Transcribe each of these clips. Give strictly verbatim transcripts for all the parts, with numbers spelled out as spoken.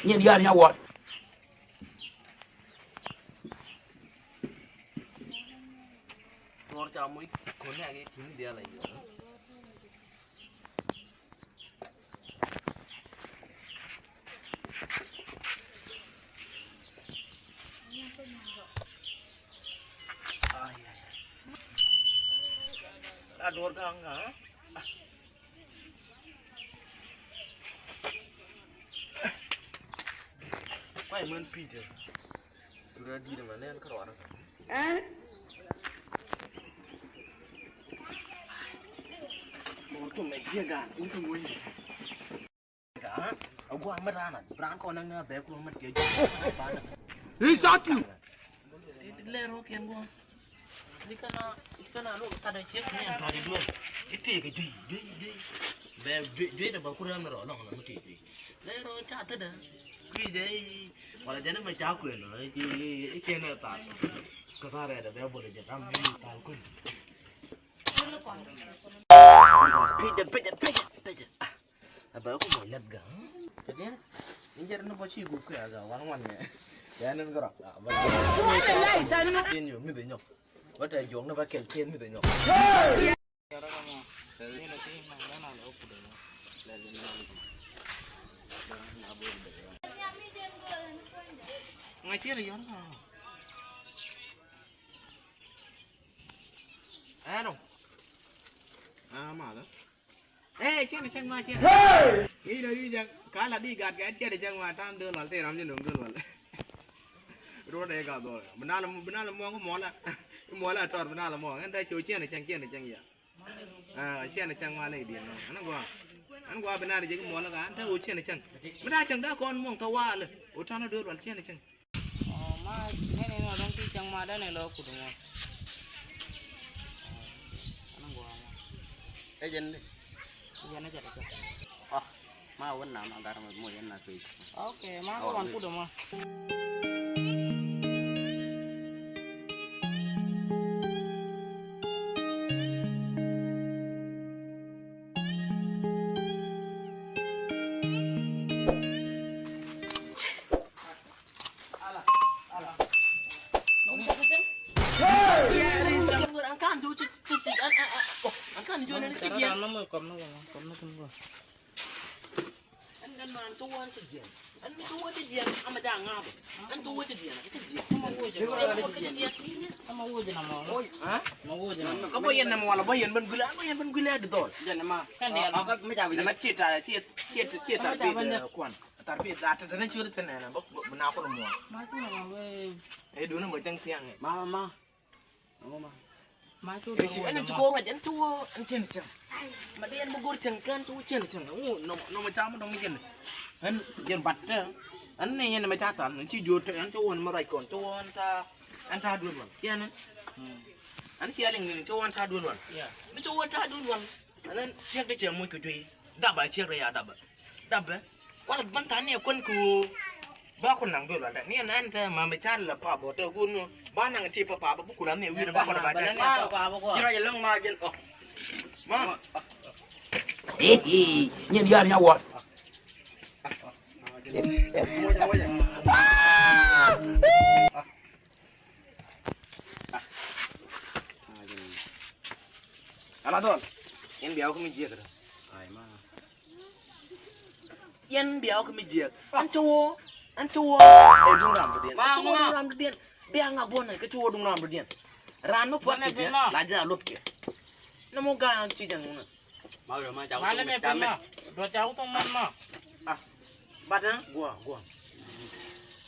Nyin yar nya wat. Tuɔr ca muc kɔn nɛ ake ti̱n diaal a yɔɔ. Ai, ai, ai. La duɔr gaŋ gaŋ, eh? Kuay män pi̱i̱t. Dura di̱i̱t ma nɛn kärɔɔd. Mor tum mɛ jiɛ gan in tum wuni. A guam mɛ rana bran kɔn nang na bɛ kuma mɛ tiɛ. He shot you. Lɛ ro kiɛn guam. Ni kana, ni kana lo kada cek ni an tɔri duel. Ite ke jui, jui, jui. Bɛ jui, jui da ba kuri am ro lɔŋ la mɛ te jui. Lɛ ro ca te da. Kui jɛ wala jɛ ni mɛ ca kuen no. Ice ne ta. Ka ta rɛ da bɛ bole jɛ tam ni ta kuen. Pejɛ, pejɛ, pejɛ, pejɛ. A bɛ ku mɔ lɛt ga. Pejɛ. Ni jɛ ni bɔ ci gup kɛ ga wan wan ne. Ya ni gɔrɔ. Tin yo mi de nyɔ. Wata jong na ba kel tin mi de nyɔ. Nga cir yɔr ka. Ɛnɔ. Ah, ma la. Eh, cɛn cɛn ma cɛn. Hey! Ŋi̱i̱c dɔ yuc jak ka la di gat kɛ cɛn cɛn ma tam döl wal te ram jɛ nom döl wal. Ruɔdɛ ka dhɔl. Bi nal bi nal muɔŋ muɔla. Muɔla tɔr bi nal muɔŋ. Ɛn ta cɛ cɛn cɛn cɛn cɛn ya. Ah, cɛn cɛn ma lɛ diɛn. Ɛn gua. Ɛn gua bi nal jɛ muɔla ka ɛn ta cɛn cɛn. Mi ta cɛn da kɔn muɔŋ ta wal. O ta na döl wal cɛn cɛn. Ɔ, ma nɛnɛ nɔ dɔŋ ti cäŋ ma dɛnɛ lɔ kut mɔ. Ɛn gɔaa mɔ. Ɛ jɛn ni. Jɛn ni jɛn ni. Ɔ, ma wän na ma gar mɔ yɛn na page. Ok, ma ko wan kut mɔ. An kan jɔ ni ti jiɛn. An kan jɔ ni ti jiɛn. An kan man ti wɔ ti jiɛn. An mi ti wä ti jiɛn ama ja ŋa̱a̱ bä. An ti wä ti jiɛn ti jiɛn. Ama wä jiɛn. Ama wä jiɛn ama wä. Ha? Ama wä jiɛn ama. Ka bɔ yɛn nama wala bɔ yɛn ban gula bɔ yɛn ban gula di dɔl. Jiɛn ama. Kan di ala. Aka mi ja bi. Nama tiɛ ta tiɛ tiɛ tiɛ ta bi kuan. Tar bi ta ta ta ne churi tene na bak bak na ko mo. Ma tu na ma we. E duna mo jang tiang. Ma ma. Ɛn ci kɔn ŋa̱c ɛn ci wä ɛn cɛn cɛn. Ma dee ɛn bä go̱r cɛn kɛn ci wä cɛn cɛn. Ŋu nɔmɔ cam dɔŋ jɛn. Ɛn jɛn bat tɛ. Ɛn ni yɛn mɛ ca tan ɛn ci jor tɛ ɛn ci wä ɛn mɛ ruac kɔn ci wä ɛn ta ɛn ta duel wal. Ciɛ ni. Ɛn ci aliŋ ni ci wä ɛn ta duel wal. Ni ci wä ta duel wal. Ɛn ɛn ciɛk di cɛ muc kɛ juey. Daba ciɛk di ya daba. Dabɛ kualɛ bän than ni ɛ kuän kɛ ɣöö ba kun naŋ duel wal dɛ ni ɛ nɛn tɛ ma mi ca lɛ pa bɔ tɛ ɣöö ni ba naŋ ti pa pa bä bukul an ni ɛ wi̱i̱ dɛ ba kɔn ba tɛ pa ji̱ rɔ jɛ lɔŋ ma jɛn ɔ ma. Nyin yar nya wal. Ala dhɔl in bia wä kä mi jiɛk rɛ. Yɛn bia wä kä mi jiɛk. Ɛn ti wä ɛn ti wä. Ɛ duŋ ram dɔ̱diɛn. Ɛn ti wä duŋ ram dɔ̱diɛn. Bia ŋa buɔ̱n ɛ kä ti wä duŋ ram dɔ̱diɛn. Ran mi puath kɛ jɛ la jɛ a luɔth kɛ. Ni mɔ ga̱a̱ŋ ci jɛ ŋun. Ma lɛ mɛ piny ma. Dua ca wä thɔŋ man ma. Ah. Bat ɛ guɔ guɔ.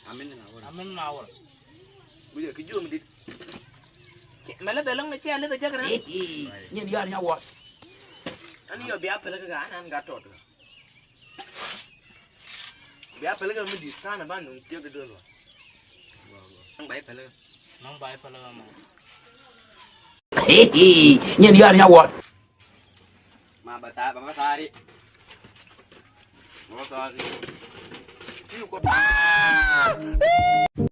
Amin na wä. Amin na wä. Gujɛ ki juɔm dit. Mɛ lɛ dhɛ lɔŋ ni cɛ lɛ dhɛ jɛk rɛ. Nyin yar nya wä. Ani yɔ bia pɛlɛ kɛ an an gat tɔt. Bia pɛlɛ kɛ mi dit kan ban nung tiek dol wa. Nang bai pɛlɛ. Nang bai pɛlɛ ma. Nyin yar nya wä. Ma ba ta ba ba tari. Ba ba tari. Ti ko.